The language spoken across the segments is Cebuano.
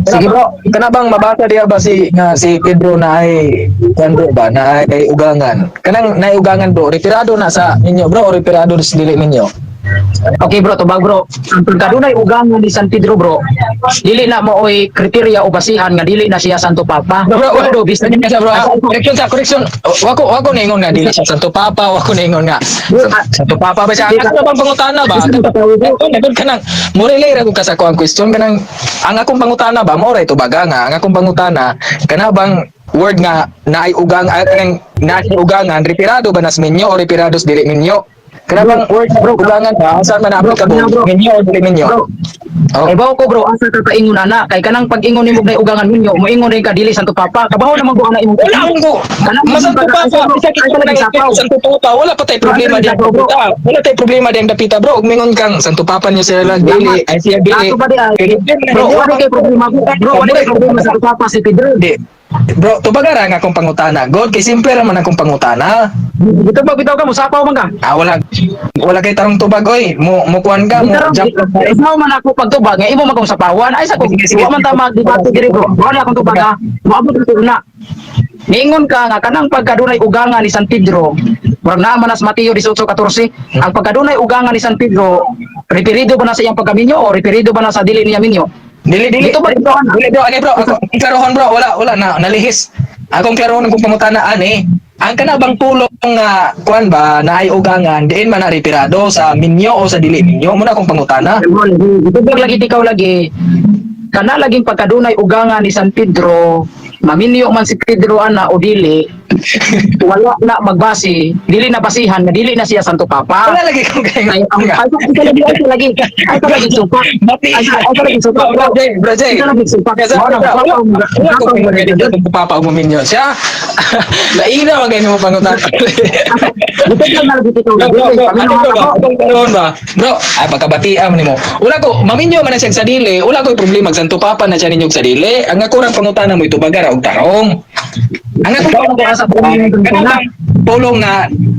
Sige, bro. Kana bang mabasa diya ba si nga si Pedro na ay kuan, bro, ba na ay ugangan? Kanang naay ugangan, bro, referado na sa ninyo, bro, o referado sa dili ninyo? Okay, bro, tubag, bro. Ang pagkadunay ugangan ni San Pedro, bro, dili na mo oy kriteriya o basihan nga dili na siya Santo Papa. Bro, bro, Bro, bisan bro, bro, ah, correction sa correction. Wako ningon nga dili siya Santo Papa, wako ningon nga Santo Papa ba siya. Ang ako bang pangutana ba? Ito, nagod ka nang mo-relay ra ko ka sa ako ang question kanang ang akong pangutana ba mo ra tubaga nga ang akong pangutana kana bang word nga naay ugang, ah, kanang naay ugangan, referado ba nas minyo o referado sa dili minyo? Kana bang word, bro, ugangan ba, saan man Bro, applicable, bro. minyo o dili minyo? Bro. Oh. Eh, bawo ko, bro, asa ka kaingon ana kay kanang pag-ingon nimo nay ugangan ninyo, moingon rin ka dili Santo Papa. Kabaho naman ko ana imong Wala akong ko. Kanang Masanto Papa, bisa kita Ay, nang sapaw. Santo Papa, wala pa tay problema Wala diyan bro, bro. dapita. Wala tay problema diyan dapita, bro. Ug mingon kang Santo Papa niyo sila lang dili, ay siya dili. Ato ba di ay? Bro, wala kay problema, bro, wala kay problema sa Santo Papa si Pedro. Di. Bro, tubagara nga akong pangutana. God, kay simple ra man akong pangutana. Dito ba bitaw ka mo sapaw man ka? Ah, wala kay tarong tubag oy. Mo kuan ka, mo Bitaw, jump. ikaw man ako pagtubag nga imo man kong sapawan. Ay sa ko, Sige, sige. wa man ta magdebate diri, bro. Wala akong tubag ha. Moabot ko na. Niingon ka nga kanang pagkadunay ugangan ni San Pedro, murag naa man nas Mateo 18:14, ang pagkadunay ugangan ni San Pedro, referido ba na sa iyang pagkaminyo o referido ba na sa dili niya minyo? Dili, dili. Dito ba dito ana? Dili, bro, ani, bro, ako ang klarohon, bro, wala na nalihis. Akong klarohon kung pangutana ani. Ang kana bang pulong nga kuan ba na ay ugangan diin man na referado sa minyo o sa dili minyo mo na akong pangutana. Tubag lagi ikaw lagi. Kana laging pagkadunay ugangan ni San Pedro, maminyo man si Pedro ana o dili, wala na magbase, dili na basihan nga dili na siya Santo Papa. Wala lagi kong kay Ay, ang ay, ay, lagi, ay, lagi, ay, lagi supak. Mati. Ay, lagi supak. Bro, Jay, bro, Jay. Ay, lagi supak. Kaya sa Wala, wala, wala, wala wala, ko wala, kay Santo Papa o maminyo siya. Laina man kay mo pangutana. Dito lang na lagi ikaw Bro, lagi. bro, bro, ano Paminaw bro ba? ako. Akong karoon ba? Bro, ay pagkabatia man nimo. Wala ko, maminyo man na siya sa dili. Wala ko problema Santo Papa na siya ninyo sa dili. Ang ako rang pangutana mo itubagara og tarong. Ang akong pangutana Sa pulong kana bang pulong nga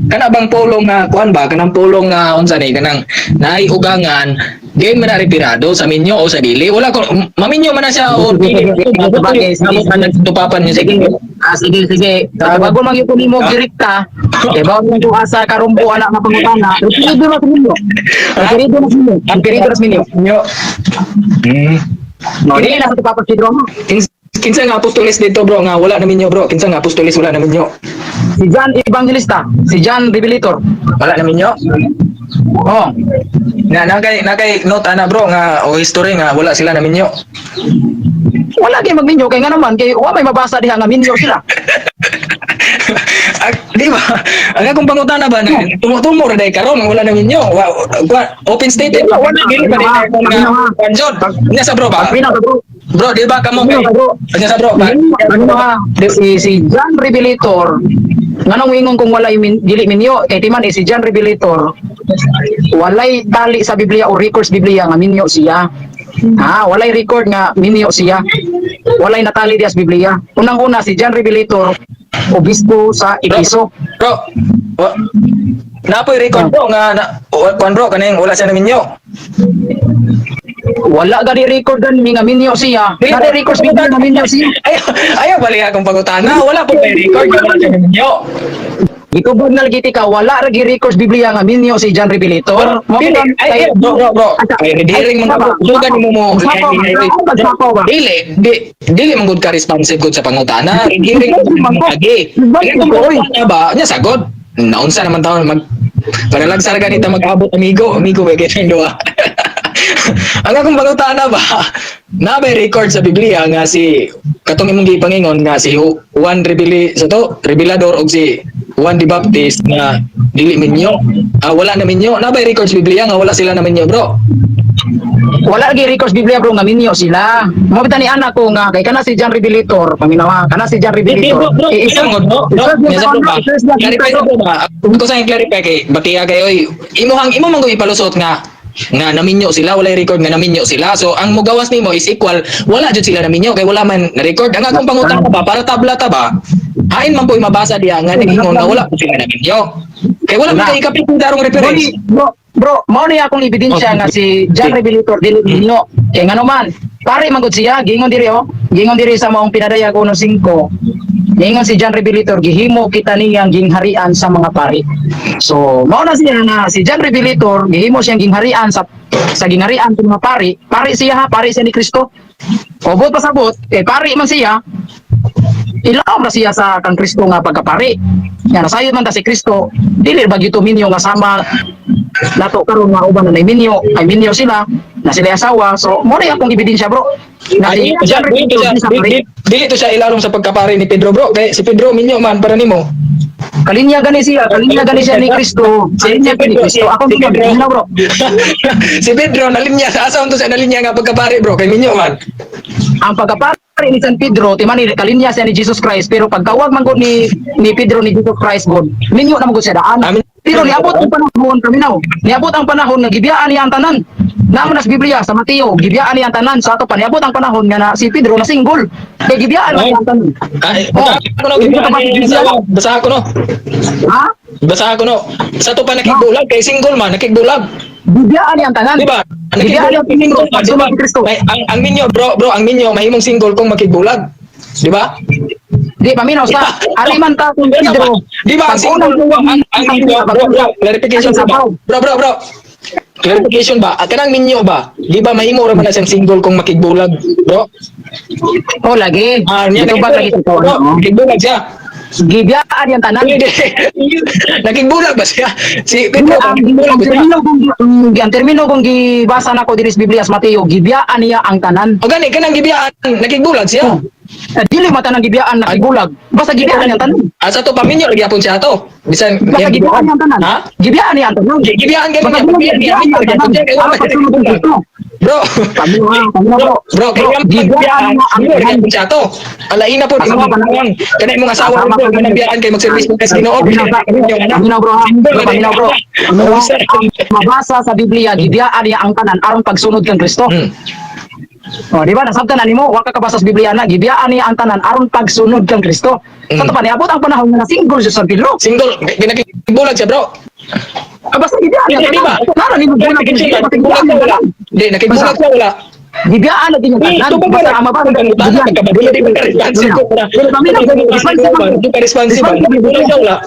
kana bang pulong nga kuan ba, kanang pulong nga unsa ni kanang naay ugangan diin man na referado sa minyo o sa dili? Wala ko maminyo man na siya o dili. Sabagay, sige. Santo Papa niyo sa Sige, ah, sige, sige. Bago man yung nimo direkta, kay bago man ko asa karumbo anak nga pangutana. Referido na sa minyo. Referido na sa minyo. Referido na sa minyo. Minyo. No, dili na sa Papa Pedro. Kinsa nga apostoles dito, bro, nga wala na minyo, bro? Kinsa nga apostoles wala na minyo? Si John Evangelista, si John Revelator. Wala na minyo? Oh, Na nakay note ana, bro, nga o history nga wala sila na minyo. Wala kay magminyo kay nga naman kay wa may mabasa diha nga minyo sila. Ah, di ba? Ang akong pangutana ba na tumutumo ra day karon wala na minyo. Open stated. Wala, wala. Dili pa Wala, day nga wala. kuan jud. Nya sa bro ba? Pagpinaw ka, bro. Bro, di ba kamo kay Pagpinaw ka, bro. Nya sa bro ba? Ano ba? Si John Revelator, nganong ingon kung walay dili minyo kay timan eh, si John Revelator walay tali sa Biblia o records Biblia nga minyo siya. Ha, walay record nga minyo siya. Walay natali diya sa Biblia. Unang-una si John Revelator obispo sa Efeso. Bro, napoy record, bro, nga na, kuan, bro, kaning wala siya na minyo. Wala gani record gani nga minyo siya. Nari records Biblia nga minyo siya. Ayaw, ayaw bali akong pangutana. Wala po may record nga wala siya na minyo. Gitubod na lagi ka, wala ra gi records Biblia nga minyo si John Revelator. Mo Dili, ay, ay, bro, bro, bro. Ay, red man ka. Sugan mo mo. Magsapaw ba? Dili, di, dili man gud ka responsive gud sa pangutana. Red herring man mo lagi. Kaya kung pangutana ba, nya sagot. Naunsa naman taon mag Panalagsar ganita mag-abot amigo, amigo ba kitang duha. Ang akong pangutana ba, na may record sa Biblia nga si katong imong gipangingon nga si Juan Rebeli sa to, Revelador og si Juan the Baptist nga dili minyo, ah, wala na minyo. Na may record sa Biblia nga wala sila na minyo, bro? Wala lagi records Biblia, bro, nga minyo sila. Mo bitaw ni anak ko nga kay kana si John Revelator, paminaw ha, kana si John Di, Revelator. bro, bro, Eh, bro, bro, bro, i-search bro, ba? i-search niya, Clarify bro. bro ba? Ako sa clarify kay batiya kayo oy. Imuhang imo man ko ipalusot nga nga naminyo sila, walay record nga naminyo sila. So ang mugawas nimo is equal wala jud sila naminyo kay wala man na record. Ang akong pangutana ba para tabla ta ba? Hain man po mabasa diya nga nag-ingon nga wala po sila naminyo. Kay wala man Wala. kay ikapit darong reference. Bro, bro, mao ni akong ebidensya nga si John Revelator dili minyo. Kay ngano man, Pari man gud siya, giingon diri oh. Giingon diri sa maong pinadayag 1:5. Giingon si John Revelator, gihimo kita niyang gingharian sa mga pari. So, mao na siya nga si John Revelator, gihimo siyang gingharian sa gingharian sa mga pari. Pari siya ha, pari siya ni Kristo. Obot pasabot, eh pari man siya, ilawom na siya sa kang Kristo nga pagkapari. Nga nasayod man ta si Kristo, dili ba gyud to minyo nga sama nato karon nga uban na nay minyo, ay minyo sila, na sila asawa. So, mo na akong ebidensya, bro. Na si Ay, siya, John dili to Revelator siya, sa pari. dili to siya ilalom sa pagkapari ni Pedro, bro. Kay si Pedro minyo man para nimo. Kalinya gani siya ni Kristo. Kalinya gani ni Kristo. Akong si Pedro, tingnan, bro. Si Pedro nalinya sa asa unto siya nalinya nga pagkapari, bro, kay minyo man. Ang pagkapari ni San Pedro, timani kalinya siya ni Jesus Christ, pero pagtawag man gud ni Pedro ni Jesus Christ god, minyo na man gud siya daan. Amin. Pero niabot ang panahon, paminaw, niabot ang panahon nga gibiyaan niya ang tanan. Naman na sa Biblia sa Mateo, gibiyaan niya ang tanan sa ato pa niabot ang panahon nga na si Pedro na single. Kay gibiyaan na niya ang tanan. Ay, Oh, basa ko no, gibiyaan niya yung asawa. Basa ko no. Ha? Basa ko no. Sa to pa nakigbulag kay single man, nakigbulag. Gibiyaan niya ang tanan. Di ba? Gibiyaan niya Nakigbulag kay single man, di ba? pagsunod ni Kristo. May, ang minyo, bro, bro, ang minyo mahimong single kung makigbulag. Di ba? Di paminaw sa ari man ta kung Pedro. Di ba ang single ang minyo, bro, bro, clarification Ang ba? sabaw. Bro, bro, bro. Clarification ba? Ah, kanang minyo ba? Di ba mahimo ra man na siyang single kung makigbulag, bro? Oh, lagi. Ah, niya Dito ba lagi sa Bro, makigbulag siya. Gibiyaan niya ang tanan. Hindi. Nakigbulag ba siya? Si Pedro, Ang, nakigbulag ang ba siya? termino kung ang termino kung gibasa nako diri sa Biblia sa Mateo, gibiyaan niya ang tanan. O gani, kanang gibiyaan, nakigbulag siya. Oh. Eh, dili mata nang gibiyaan nakibulag. Basta gibiyaan niya ang tanan. Ah, sa to paminyo lagi apon siya ato. Bisan Basta gibiyaan niya ang tanan. Ha? Gibiyaan niya ang tanan. Gibiyaan gani Basta niya, gibiyaan niya, gibiyaan niya ang gibiyaan tanan. niya, kay wala Para siya pagsunod kay nakigbulag. Kristo. Bro. Paminaw ha, paminaw bro. Bro, kay ang gibiyaan pagbiyaan, niya ang minyo lagi tanan. apon siya ato. Alain na po Asawa imong pa na. asawa. Kana imong asawa Asawa bro, pa na. kanang biyaan kay mag-service mo kay Ginoo. Paminaw sa- Paminaw bro ha. Bro, paminaw bro. Ang mabasa sa Biblia, gibiyaan niya ang tanan aron pagsunod kang Kristo. Oh, di ba? Nasabtan na nimo, wa ka kabasa sa Biblia na gibiyaan niya ang tanan aron pagsunod kang Kristo. Sa to pa niabot ang panahon nga na single si San Pedro. Single, kinakigbulag siya, bro. Ah, basta gibiyaan niya. Hindi, di ba? Nara nimo bulag Clarification ba? basta gibiyaan Nakigbulag niya siya wala. ang tanan. Hindi, nakigbulag siya wala. Gibiyaan na din yung Hindi, tanan. ito ba Basta ang mabasa gibiyaan. Di ba responsive ko para? Pero paminaw, responsive man. Di ba responsive ba? Responsive. Nakigbulag siya wala.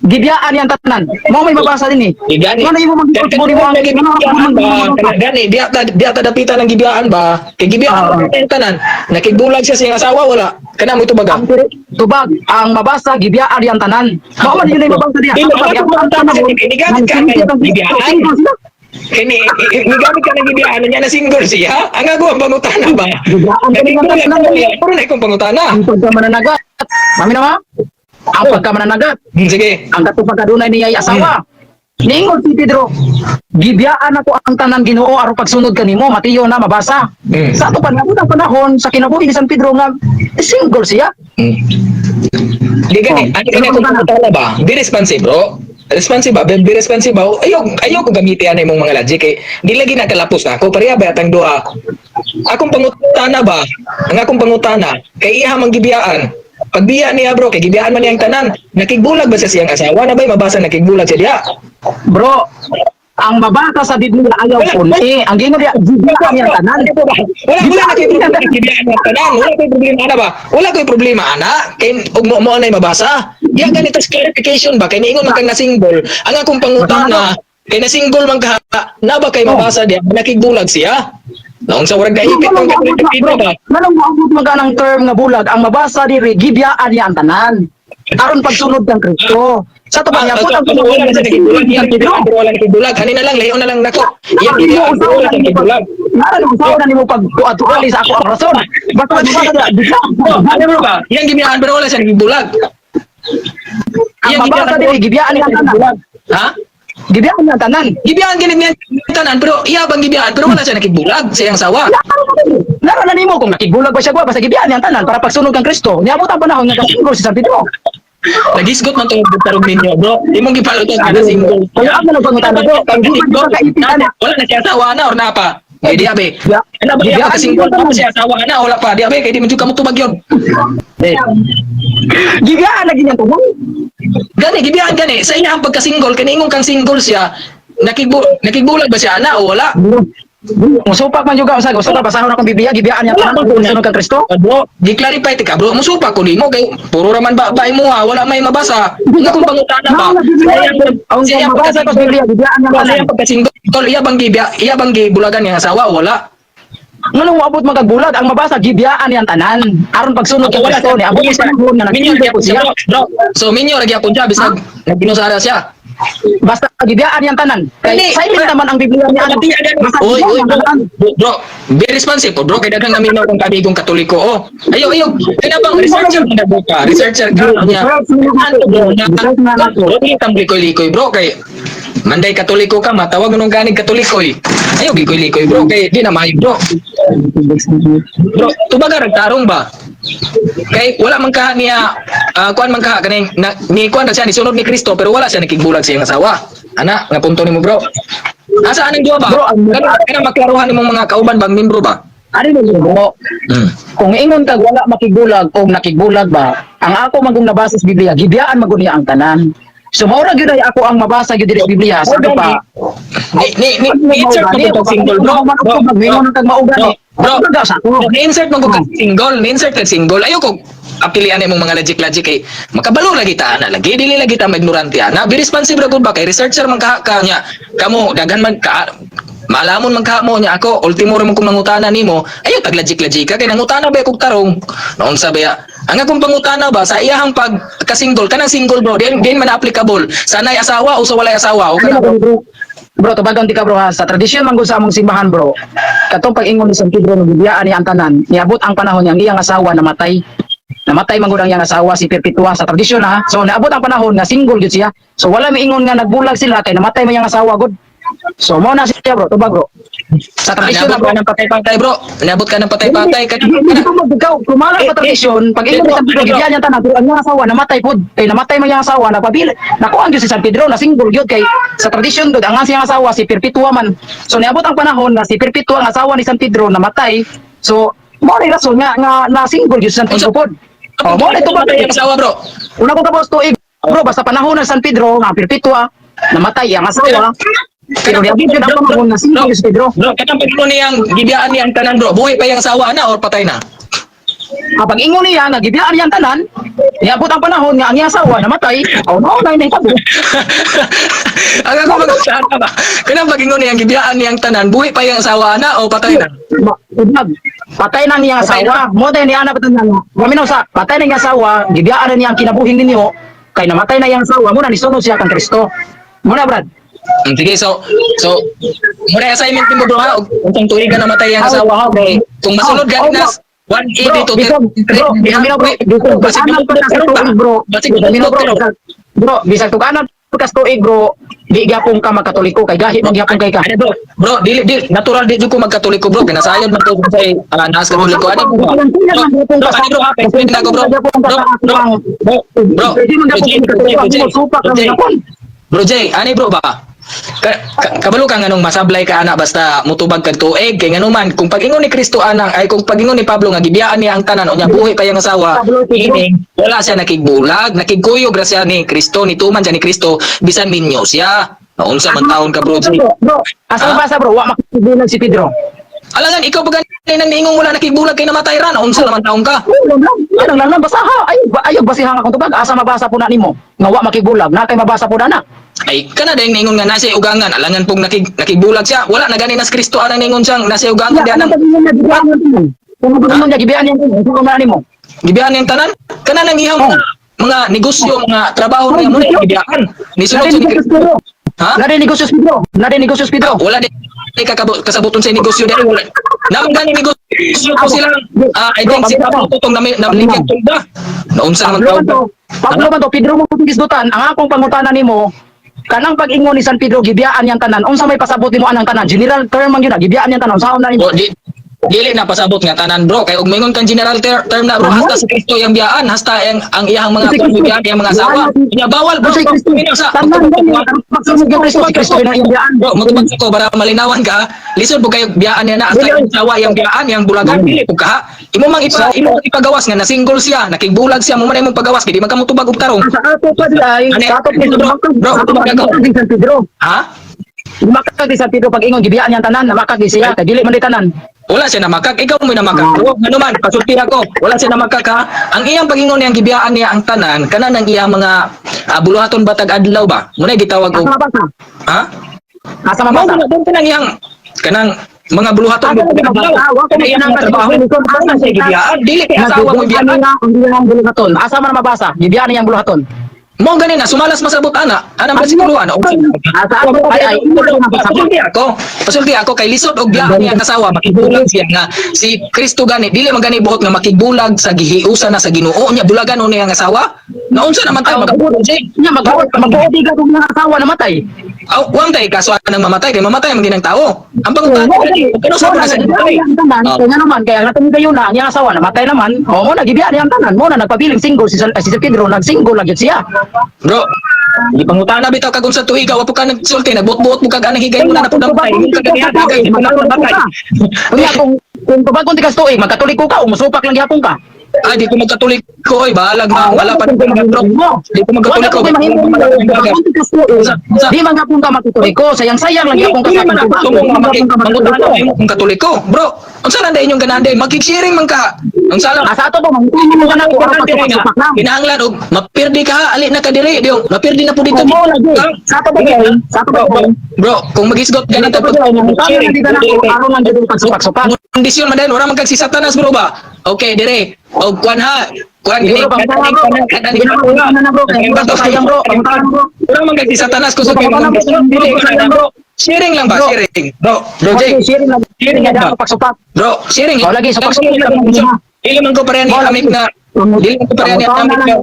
Gibiyaan niya ang tanan. Mao may mabasa din eh. Gani. Ngano imo mag-mo nimo ang Gibiyaan ba? Gani, diya ta dapitan ng gibiyaan ba? Kay gibiyaan Ah. ba ang tanan? Nakigbulag siya sa iyang asawa wala. Kana mo itubaga. Ang tubag ang mabasa gibiyaan niya ang tanan. Mao man yun ay mabasa diya. Di ba, ako pangutana sa nigamit ka ng gibiyaan. Kini nigamit ka ng gibiyaan niya na single siya. Ang ako ang pangutana ba? Gibiyaan ka ng Nakigbulag tanan. siya. Puro na ikong pangutana. Ang pagkamananagat. Mami na ma? Ang pagkamananagat. Sige. Ang katong pagkadunay niya ay asawa. Niingon si Pedro, gibiyaan ako ang tanan Ginoo aron pagsunod kanimo, Mateo na mabasa. Sa ato pa niabot ang panahon sa kinabuhi ni San Pedro nga single siya. Di gani, Oh. ano gani kung pangutana ba? Be responsive, bro. Responsive ba? Be responsive ba? Ayaw, ayaw ko gamitin ano imong mga logic kay di lagi nakalapos na ako pareha ba atang duha. Akong pangutana ba? Ang akong pangutana kay iha man gibiyaan. Pagbiya niya bro, kay gibiyaan man niyang tanan. Nakigbulag ba siya siyang asawa na ba'y mabasa nakigbulag siya diha? Bro, ang mabasa sa Biblia ayaw punti. Ang gingon diya, gibiyaan niya ang tanan. Wala wala na kay problema gibiyaan ang tanan. Wala koy problema ana ba? Wala koy problema ana. Kay ug mo mo anay mabasa. Diya ganito clarification ba kay niingon man kang nasingle. Ang akong pangutana kay nasingle man ka na ba kay mabasa diya nakigbulag siya? Naong sa warag kaipit Nganong mong moabot bro bro, ba? nganong moabot man ka ng term nga bulag, ang mabasa diri gibiyaan niya ang tanan. Aron pagsunod kang Kristo. Sa to pa niya Ah, ang so, wala na siya nakigbulag. San Pedro. Pero wala nakigbulag. Ani na lang layo na lang nako. Iya gibiyaan pero wala siya nakigbulag. Nara nung usawa na nimo pag tuali sa ako ang rason. Basta mabasa diya, Oh, gibiyaan. ano bro ba? Iyang gibiyaan pero wala siya nakigbulag. Ang mabasa diri gibiyaan niya ang tanan. Ha? Gibiyaan niya ang tanan. Gibiyaan ganit niya tanan pero iya bang gibiyaan pero wala siya nakigbulag sa iyang sawa. Nara na nimo kung nakigbulag ba siya ba basta gibiyaan niya ang tanan para pagsunod kang Kristo. Niabot ang panahon nga single si San Pedro. Nagisgot man tong tarong ninyo, bro. Imong gipaluto ka na single. Kaya ang nang pangutana bro, kung di man ka kaipit ana. Wala na siya asawa na or na pa. Kay di abe. Ya. Ano ba Gibiyaan iya single niya ang pa siya asawa na wala pa. Di abe kay di man jud ka motubag yun. Gibiyaan lagi niya tanan. Gani gibiyaan gani sa iya ang pagka-single kay niingon kang single siya. Nakigbulag ba siya ana o wala? Musupak man juga usag, usa basahon akong Biblia, gibiyaan niya tanan kung sunod kang Kristo. Bro, gi-clarify tika, bro, musupak ko nimo kay puro raman ba ba imo ha, wala may mabasa. Nga kung pangutana ba? Ang Siya mabasa ko sa Biblia, gibiyaan niya Bro, tanan. siya pagka-single, iya bang gibya, iya bang gibulagan niyang asawa? Wala. Nganong moabot magagbulag ang mabasa, gibiyaan niyang tanan. Aron pagsunod kang Wala. Kristo ni abot sa panahon nga Minyo nagsingle lagi po siya. siya, bro. So minyo lagi ako siya bisag naginusara siya. Basta gibiyaan niyang tanan. Kay Hindi. silent naman ang Biblia niya ano. Basta Oy, oy, gibiyaan bro, ang tanan. bro, be responsive po, bro. Kay daghang naminaw kong kabigong Katoliko. Oh, ayo, ayo. Kaya bang researcher man na ka? Researcher ka niya. Ano, bro? Research na nato. Bro, dili kang likoy-likoy, bro. Kay Manday Katoliko ka, matawag nung ganig Katoliko eh. Ayo, likoy-likoy, bro. Kay di na maayo, bro. Bro, tubaga nagtarong ba? Kay wala man ka niya kuan man ka kaning na, ni kuan na siya ni sunod ni Kristo pero wala siya nakigbulag sa iyang asawa. Ana, nga punto nimo, bro. Asa anang duwa ba? Bro, Kana kana maklaruhan nimong mga kauban bang membro ba? Ano mo, bro? Kung ingon kag wala makigulag o nakigulag ba, ang ako magong nabasa sa Biblia, gibiyaan magun niya ang tanan. So maura gyud ay ako ang mabasa gyud diri sa Biblia sa Mao pa. Ni ni ni ni insert mo kag single, bro. Bro, Ingon kag maugani. Bro, Bro, sa ako. ni insert mo kag single, ni insert kag single. Ayo ko apilian imong mga logic logic kay makabalo lagi ta ana lagi dili lagi ta maignorante ana. Be responsive ra gud ba kay researcher man ka ka nya kamo daghan man ka maalamon man ka mo nya ako ultimo ra man kong mangutana nimo ayo tag logic logic ka kay nangutana ba kog tarong noon sa baya ang akong pangutana ba sa iyahang pag kasingle kanang single, bro, din din man applicable sa nay asawa o sa walay asawa o Ano kana ba, bro? Bro, tubagon di ka, bro, ha. Sa tradisyon man gud sa among simbahan, bro. Katong pag-ingon ni San Pedro nga gibiyaan niya ang tanan, niabot ang panahon niyang iyang asawa namatay. Namatay man gud ang iyang asawa si Perpetua sa tradisyon ha. So naabot ang panahon nga single gyud siya. So wala miingon nga nagbulag sila kay namatay man iyang asawa gud. So mao na siya, bro, tubag, bro. Sa tradisyon na, Naabot bro. ka ng patay-patay, bro. Naabot ka ng patay-patay. Hindi ko magbugaw. Kumala sa tradisyon, pag ingon ni San Pedro, gibiyaan niya tanan, pero ang iyang asawa namatay pod. Kay namatay man iyang asawa, nagpabili. Nakuha gyud si San Pedro na single gyud kay sa tradisyon gud ang siyang asawa si Perpetua man. So niabot ang panahon na si Perpetua ang asawa ni San Pedro namatay. So mao ni rason nga nga na single gyud si San Pedro pod. Oh, mao ni tubag. Ang asawa, bro. Una ko kabos tuig, bro, basta panahon ng San Pedro nga Perpetua namatay ang asawa. Pero niabot gyud ang panahon na single gyud si Pedro. Bro, katang pag niyang gibiyaan niya ang tanan, bro. Buhay pa yung asawa na or patay na? Kapag ingon niya nga gibiyaan niya ang tanan, niabot ang panahon nga ang iyang asawa namatay, oh no, na nahitabo. Ang ako mag-usara ba? Kanang pag-ingon niyang gibiyaan niya ang tanan, buhay pa yung asawa na o patay na? Ubag. Patay na niyang asawa. Mo tayo niya na tanan. Maminaw sa patay na niyang asawa, gibiyaan na niya ang kinabuhing ninyo, kay namatay na iyang asawa, muna nisunod siya kang Kristo. Muna, Brad. Sige, so muna assignment nimo, bro, ha. Unsang tuig ka namatay ang asawa ha? Kay kung masunod Oh, gani oh, na 1 Bro, AD to bisag, bro, maminaw, bro, bisag Basig tuganan pa ka sa tuig, bro. Basig Maminaw, bro, bro, bisag tuganan pa ka sa tuig, bro, di gyapon ka magkatoliko kay gahi man gyapon kay ka. Ano, bro, bro, dili dili natural di jud ko magkatoliko, bro. Kinasayod man ko sa naas Katoliko ani bro. Bro, bro, ani, bro, ha, kay friend na ko, bro. Bro, bro, bro, bro, Pwede man bro, gyapon Jay, ka bro, katoliko, Jay, mo supak bro, ka Jay. gyapon. Bro Jay, ani bro ba? Kabalo ka nganong masablay ka ana basta mutubag kag tuig kay ngano man kung pag-ingon ni Kristo anang ay kung pag-ingon ni Pablo nga gibiyaan niya ang tanan unya buhi pa iyang asawa Pablo, Pedro. meaning wala siya nakigbulag, nakigkuyog ra siya ni Kristo, nituman siya ni Kristo bisan minyo siya. Naunsa man taon ka, bro Jay? Bro, bro, asa Ha? basa, bro, wa makibulag si Pedro. Alangan ikaw pa gani nang niingon wala nakigbulag kay namatay ra, naunsa naman taon ka? Lang lang, lang lang lang basaha. Ayo ayo basihan akong tubag, asa mabasa po na nimo. Nga wa makibulag, na kay mabasa po na na. Ay kana dayang niingon nga nasa ugangan, alangan pong nakigbulag siya, wala na gani nas Kristo anang niingon siyang nasa ugangan Ya, diyan anang ang pag-ingon niya gibiyaan niya tanan. Kung pag-ingon niya gibiyaan niya tanan, kung na nimo. Gibiyaan niyang tanan? Kana nang iyang mga, mga negosyo, mga trabaho niya mo na gibiyaan. Nisunod Nade siya ni negosyo Kristo. Pedro. Ha? Nade negosyo Pedro. Nade negosyo Pedro. Wala di di ka kasabuton sa negosyo dahil wala. Naman gani negosyo ko silang I think si Pablo tong nami nabligyan tulda. Naunsa naman Pablo man tawag. to. Pablo man to, Pedro mo gisdutan. Ang akong pangutana nimo, kanang pag-ingon ni San Pedro gibiyaan niyang tanan. Unsa may pasabot nimo anang tanan? General term man yun, ah, gibiyaan niyang tanan. Unsaon na nimo? Bro, di dili na pasabot nga tanan, bro, kay og moingon kang general term na, bro, hasta si Kristo yang biyaan, hasta ang iyang mga Si Kristo. biyaan, iyang mga asawa. Nya bawal, bro. Si Kristo. Minaw sa Tanan gani pagsunod kay Kristo, si Kristo na iyang biyaan. Bro, mutubag ko para malinawan ka. Lisod po kayo biyaan niya na hasta Dili. yung asawa yang biyaan yang bulagan dili po ka. Imo mang ipagawas nga na single siya, nakigbulag siya, mo man imong pagawas kay di man ka motubag og tarong. Sa ato pa di ay, Ano, sa ato pa bro, bro, sa ato pa tubag ako. di San Pedro. Ha? Namakak di San Pedro pag ingon gibiyaan niyang tanan, namakak di siya kay dili man di tanan. Wala siya namakak. Ikaw mo namakak, bro. Ano man, pasulti ako. Wala siya namakak, ha. Ang iyang pagingon niyang gibiyaan niya ang tanan, kanan ang iyang mga buluhaton batag adlaw ba? Muna gitawag Asa og mabasa? Ha? Asa Mao mabasa? na doon kanang iyang kanang mga buluhaton Asa batag adlaw. mabasa? Wa ko Kanang iyang mga trabaho. Asa Asa siya gibiyaan? Dili kay asawa mo Gibiyaan gibiyaan. niya ang iyang buluhaton. Asa man mabasa? Gibiyaan niya ang buluhaton. Mo gani na sumalas masabot ana. Ana ba siguro ana? Asa ay ay Pasulti ako. Pasulti ako kay lisod og biyaan niya ang asawa makigbulag siya nga si Kristo gani dili man gani buot nga makigbulag sa gihiusan na sa Ginoo niya bulagan niya ang asawa. Naunsa naman tayo magbulag siya. Nya magbuot magbuot ka kung ang asawa namatay. Aw, wang tay kaso nang mamatay kay mamatay man ginang tao. Ang pangutana gani, kano sa na sa mamatay. Ang tanan, Oh. kaya naman kaya natong kayo na ang iyang asawa namatay naman. O mo na gibiyaan niya ang tanan. Mo na nagpabiling single si San Pedro, nag-single lang gyud siya. Bro, di pangutana bitaw kag unsa tuiga wa po ka nagsulti, nagbuot-buot mo kag anang higay mo na napudampay. Kag higay mo na napudampay. Unya kung tubagon ti kas tuig, magkatulik ko ka o musupak lang gihapon ka. Ay, di ko magkatulik ko, oy, bahalag ma, wala pa ng bro. Di ko magkatulik ko. Di man gapon ka magkatulik ko, sayang-sayang lang gihapon ka Dili sa man ako tubag. tungong Di man nga gihapon ka mangutana magkatulik ko. mo kung katoliko. Bro, unsa lang dai inyong ganahan dai? Makig-sharing man ka. Unsa lang? Asa ato ba mangutana mo ka na kung ano Ganahan diri nga, pagsupak lang. kinahanglan og mapirdi ka, ali na ka diri, diyo. Mapirdi na po dito. Mo lagi. Sa ato ba kay? Sa ato ba kay? Bro, kung magisgot Sa ganito ato ba kay? Mangutana lang dito na ako aron lang dito pagsupak-supak. Kondisyon man dahil wala man kag si Satanas, bro ba? Okay, dire. Og kwan ha. Kwan Siguro, pangutana, bro. Sige na, pangutana na, bro. Kaya mura sayang, bro. Pangutana, bro. Wala man kag si Satanas kusog kay Pangutana, bro. mga dili ka bro. Sharing lang ba? Bro. Sharing. Bro, bro Jay. Sharing lang. Sharing lang ba? Sharing pagsupak. Bro, sharing. Oh, lagi, so pag- Dili man ko pareha ni Oh, lagi. Amik na. Dili man ko pareha ni Pangutana Amik na. lang.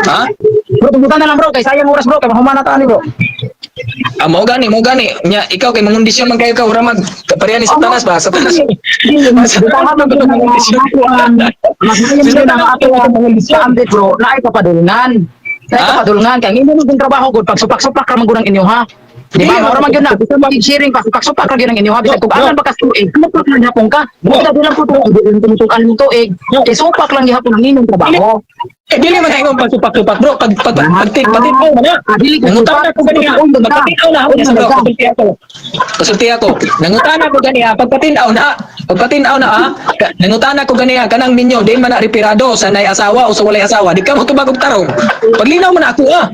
Ha? Bro, tunggutan na lang, bro, kay sayang oras, bro, kay mahuman na ta ani, bro. Ah, mo gani, mo gani. Nya ikaw kay mangundisyon man kayo ka ura mag pareha ni Satanas ba? Satanas. Bitahan mo gyud ang mas maayo gyud ang ato ang sa ambit, bro, naay kapadulngan. Naay Ha? kapadulngan kay ang imo man trabaho gud pagsupak-supak ra man gud ang inyo ha. Di ba? Dili, Mao ra man gyud na bisan mag sharing pa supak-supak ra gyud ang inyo ha bisan kung Bro. anan ba kas tuig, supak lang gihapon ka. Bro. Basta di lang ko tuig, di lang tumutukan mong tuig. Kay supak lang gihapon ang inyong trabaho. Eh, dili man kayo pagsupak-supak, bro. Pag pag pag pag patinaw na. Ah, dili ka Nangutana ko ganiya. Undog ka. Pagpatinaw na ako Undog bro. ka. Pasulti ako. Pasulti ako. Nangutana ko ganiya pagpatinaw na. Pagpatinaw na ah. Nangutana ko ganiya kanang minyo di man na retirado sa nay asawa o sa walay asawa. Di ka mo tubag og tarong. Paglinaw man na ako ah.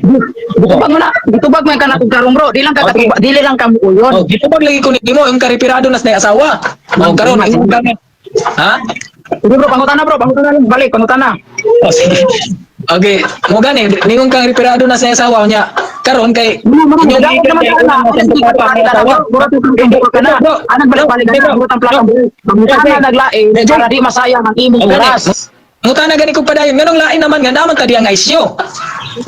Gitubag mo na, gitubag mo yung kanang karong, bro. Di lang ka Okay. katubag, dili lang ka muuyon. Oh, gitubag lagi ko nimo yung karepirado na sa nay asawa. Oh, karon ingon ka nga. Ha? Sige bro, pangutana bro, pangutana lang, balik, pangutana. Oh, sige. Okay, mo gani ningon kang retirado na sa asawa niya. Karon kay Inyong naman na, Anang balik-balik ka na, burat ang plaka. Pangutana naglain, para di masayang ang imong oras. Ngutana gani ko padayon nganong lain naman nga naman ta diang ICU.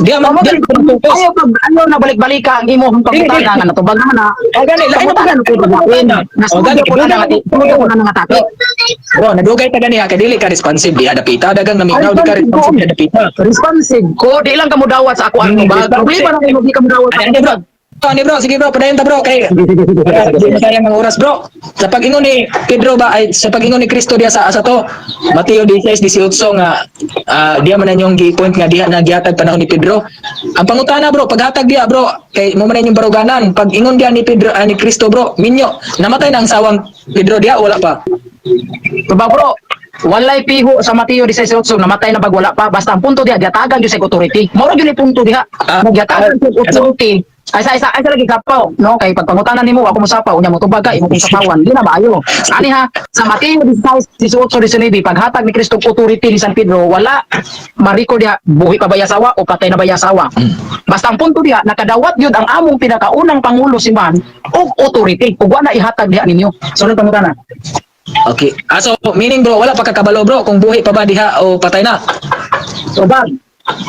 Diya man diya man focus. Ayaw pag ayaw na balik-balik ka ang imong pangutana nga natubag naman na. Oh, gani lain naman Pangutana ko pangutana. Oh, gani Nasunog ko na nga ko na nga topic. Bro, nadugay ta gani ha kay dili ka responsive diha dapita dagang naminaw di ka responsive diha dapita. Responsive ko, di lang ka mudawat sa ako ang tubag. Responsive. Problema na imo di ka mudawat sa Ano bro? Ano bro? Sige bro, padayon ta bro kay Sige, sige, sige, sige, sige. Di masayang ang oras bro. Sa pag-ingon ni Pedro ba ay sa pag-ingon ni Kristo diya sa to Mateo 16:18 nga diya man na yung gi-point nga diha na gihatag panahon ni Pedro. Ang pangutana bro, paghatag diya bro kay mo man na inyong baruganan. Pag ingon diya ni Pedro ni Kristo bro, minyo namatay na ang sawang Pedro diya wala pa. Diba bro? Walay piho sa Mateo 16:8 namatay na bag wala pa basta ang punto diha giatagan gyud sa authority. Mao ra gyud ni punto diha. Ah, Giatagan gyud authority. Ay sa isa ay sa lagi kapaw no kay pagpangutanan nimo ako mosapaw unya motubag ka imo kong sapawan di na maayo. Ani ha sa Mateo 16:18 19 paghatag ni Kristo og authority ni San Pedro wala ma-record diha buhi pa ba yasawa o patay na ba yasawa. Basta ang punto diha nakadawat gyud ang among pinakaunang pangulo si Man og authority ug wa na ihatag diha ninyo. Sunod pangutana. Okay. So meaning bro, wala pa kakabalo bro kung buhi pa ba diha o patay na. So bag,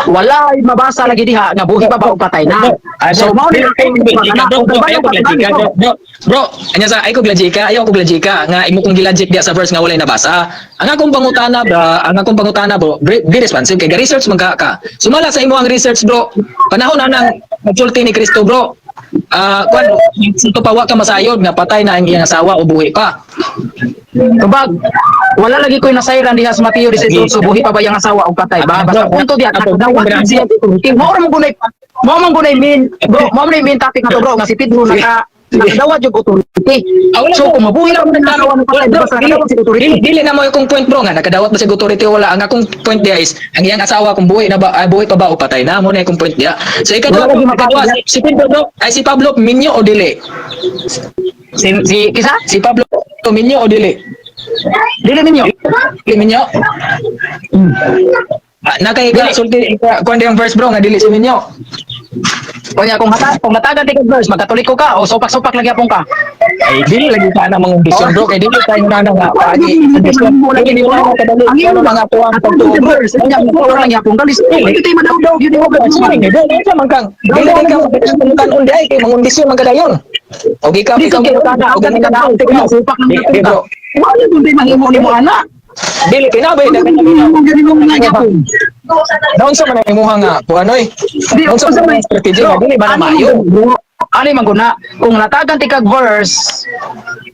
wala ay mabasa lagi diha nga buhi pa ba o patay na. So mao ni bro, bro, ayaw ko glajika, bro, bro, bro, anya sa ay ko glajika, ayaw ko glajika nga imo kong gilajik diha sa verse nga walay nabasa. Ang akong pangutana bro, ang akong pangutana bro, be responsive kay ga-research man ka ka. Sumala sa imo ang research bro. Panahon na nang nagsulti ni Kristo bro. Kwan ito pa wa ka masayod nga patay na ang iyang asawa o buhi pa. Tubag, wala lagi ko'y nasayran diha sa Mateo 18, buhi pa ba yung asawa o patay ba? Basta punto diha nakadawat na siya authority. Mao ra man gunay mao man gunay main bro, mao man main topic na to bro nga si Pedro naka Nakadawat yung authority. Ah, wala So ko. kung mabuhi lang ang asawa ng patay, Bro, basta dili, nakadawat sa authority. dili, dili na mo yung point, bro, nga nakadawat ba sa authority o wala. Ang akong point diya is ang iyang asawa kung buhi na ba, ay, buhi pa ba o patay na mo na akong point diya. So ikadua, Wala bro, lagi ikadua, mapatay. si Pedro, bro, ay si Pablo minyo o dili? Si kisa? Si Pablo minyo o dili? Dili ninyo. Dili minyo? Ah, nakay ka sulti ka kuan diyang verse, bro, nga dili si minyo. Kunya kung hata, kung natagan ti kag verse, magkatoliko ka o sopak-sopak lang gyapon ka. Ay dili lagi ka na mga desisyon, bro, kay dili tayo na nga paagi. Dili dili na kadali Ang ano mga tuwang Atong pagtuo, bro. verse, nya mo lang gyapon ka. Lisod kay tayo madawdaw gyud mo. Sorry, bro, dili man kang dili kay ka magkasunutan di ay kay mangundisyon man kadayon. Og ikaw Dili ikaw kay mangutana, og ka ikaw ka supak lang Dili, gyapon ka. bro. Wala dun tay mahimo nimo ana. Dili kinabi Ano na gani mo nga gyapon? Naunsa man ang imuha nga kuan oy? Di Naunsa unsa man may ang strategy nga dili ba na maayo? Ani man guna, kung natagan ti kag verse,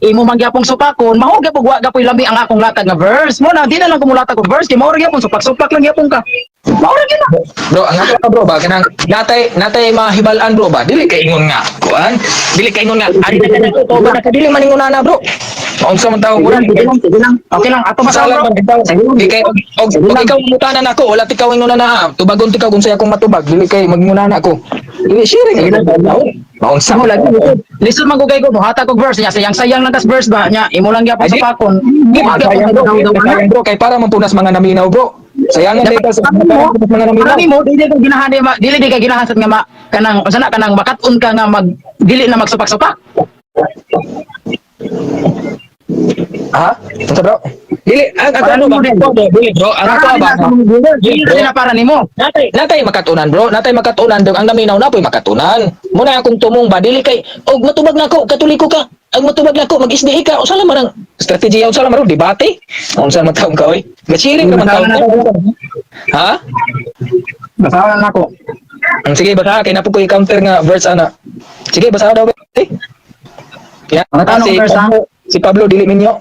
imo man gyapong supakon, mao gyapon wa gapoy lami ang akong latag nga verse. Mo na di na lang kumulatag og verse, kay mao ra gyapon supak-supak lang gyapon ka. Mao ra gyud na. Bro, ang ato ka, bro ba kanang natay natay mahibal-an, bro, ba? Dili kay ingon nga kuan. Dili kay ingon nga ari na na to ba na dili man ingon na bro. Maunsa man tawag Sige ko lang, sige lang, sige lang. Okay lang, ato Masala masala, man ikaw. Di kay og ikaw mutanan ako, wala tikaw ingon na na. Tubagon tikaw kung saya akong matubag, dili kay magmuna na ako. Dili sharing Sige lang. Maunsa Samo man lagi lisod. Lisod man gugay ko mohatag og verse niya, sayang-sayang lang tas verse ba niya, imo lang gyapon Ay, sa pakon. Di Mo man gyapon sayang, bro, daw daw sayang, bro, kay para mampunas mga naminaw, bro. Sayangan Dapat dito sa ano para mo, mampunas mga naminaw. Marami mo dili ka ginahan di ma, dili di ka ginahan sad nga ma, kanang unsa na kanang makat-on ka nga mag dili na magsupak-supak. Ha? Unsa, bro? Dili ang ako Para ano ba? nimo din. Dili, bro, ang ako Para ba? nila Dili, dili bro. na para nimo. Natay makatunan, bro, natay makatunan dong ang naminaw na po'y makatunan. Muna akong tumong ba dili kay og matubag nako katoliko ka. Ang matubag nako mag-SDA ka. Unsa lang man ang strategy, unsa lang man ang debate? Unsa man taong ka oy? Gachiring ra man taong ka. Ha? Basahan na ako. Ang sige basa kay napo ko i-counter nga verse ana. Sige basa daw eh. Ya, Ang tanong si verse, ha? Pablo, si Pablo dili minyo.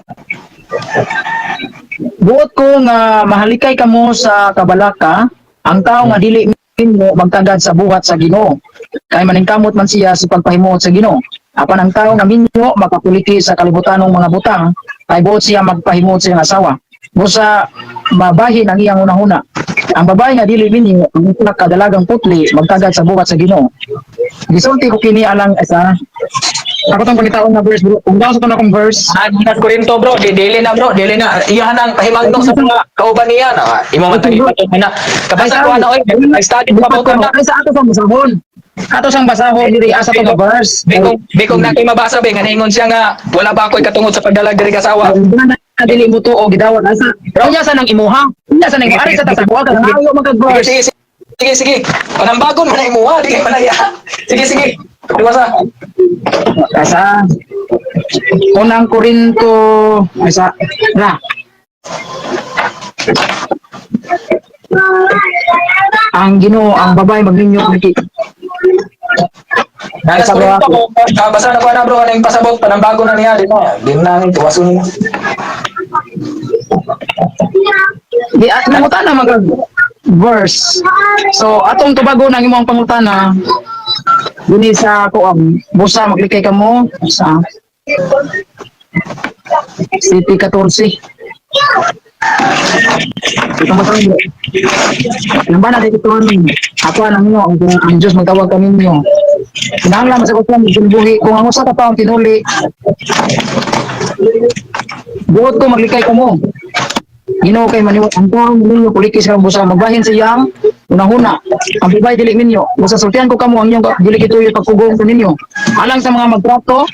Buot ko nga mahalikay kamo sa kabalaka, ang tao nga dili minyo magtagad sa buhat sa Ginoo. Kay maningkamot man siya sa pagpahimuot sa Ginoo. Apan ang tao nga minyo makapuliti sa kalibutanong mga butang, kay buot siya magpahimuot sa iyang asawa. Busa mabahin ang iyang hunahuna. Ang babae nga dili minyo ang usa ka dalagang putli magtagad sa buhat sa Ginoo. Gisulti ko kini alang sa ako tong pangitaon nga verse, bro. Kung daw sa tong akong verse, Ah, Nas Corinto, bro, di dili na, bro, dili na. Iyahan ang pahimangno sa mga kauban niya na. Imo man tayo na. Kabasa ko ana oy, ay study pa ba na. Ay, sa ato sang basahon. Ato sang basahon diri asa to nga verse. Bikong na kay mabasa be nga naingon siya nga wala ba ako'y katungod sa pagdalag diri kasawa. Na dili mo to o gidawat asa. Unya sa nang imuha. Unya sa nang imuha. Ari sa tasabuha ka ayo magkag Sige, verse. sige, sige, sige. Panambagon man na imuha, di kay manaya. Sige, sige. Diwasa. Asa Unang Korinto asa na. Ang Ginoo ang babae magninyo kay Nas Corinto ko, basa na ko na, bro, anang pasabot panambagon na niya, di na. Di na ni tuwaso niya. Di at nangutana mag verse. So atong tubagon ang imong pangutana dinhi sa kuang busa maglikay kamo sa City 14. Itong basahon, bro. Yung ba natin ito ako ang inyo, ang Diyos magtawag kami ninyo. Kinahanglan sa kuan buhi kung ang usa ka taong tinuli buot ko maglikay kamo. Ginoo kay maniwat ang taong ninyo kuliki sa busa magbahin sa iyang unahuna. Ang babae dili ninyo. Busa sultihan ko kamo ang inyong dili kituyo pagkugong sa ninyo. Alang sa mga magtrato,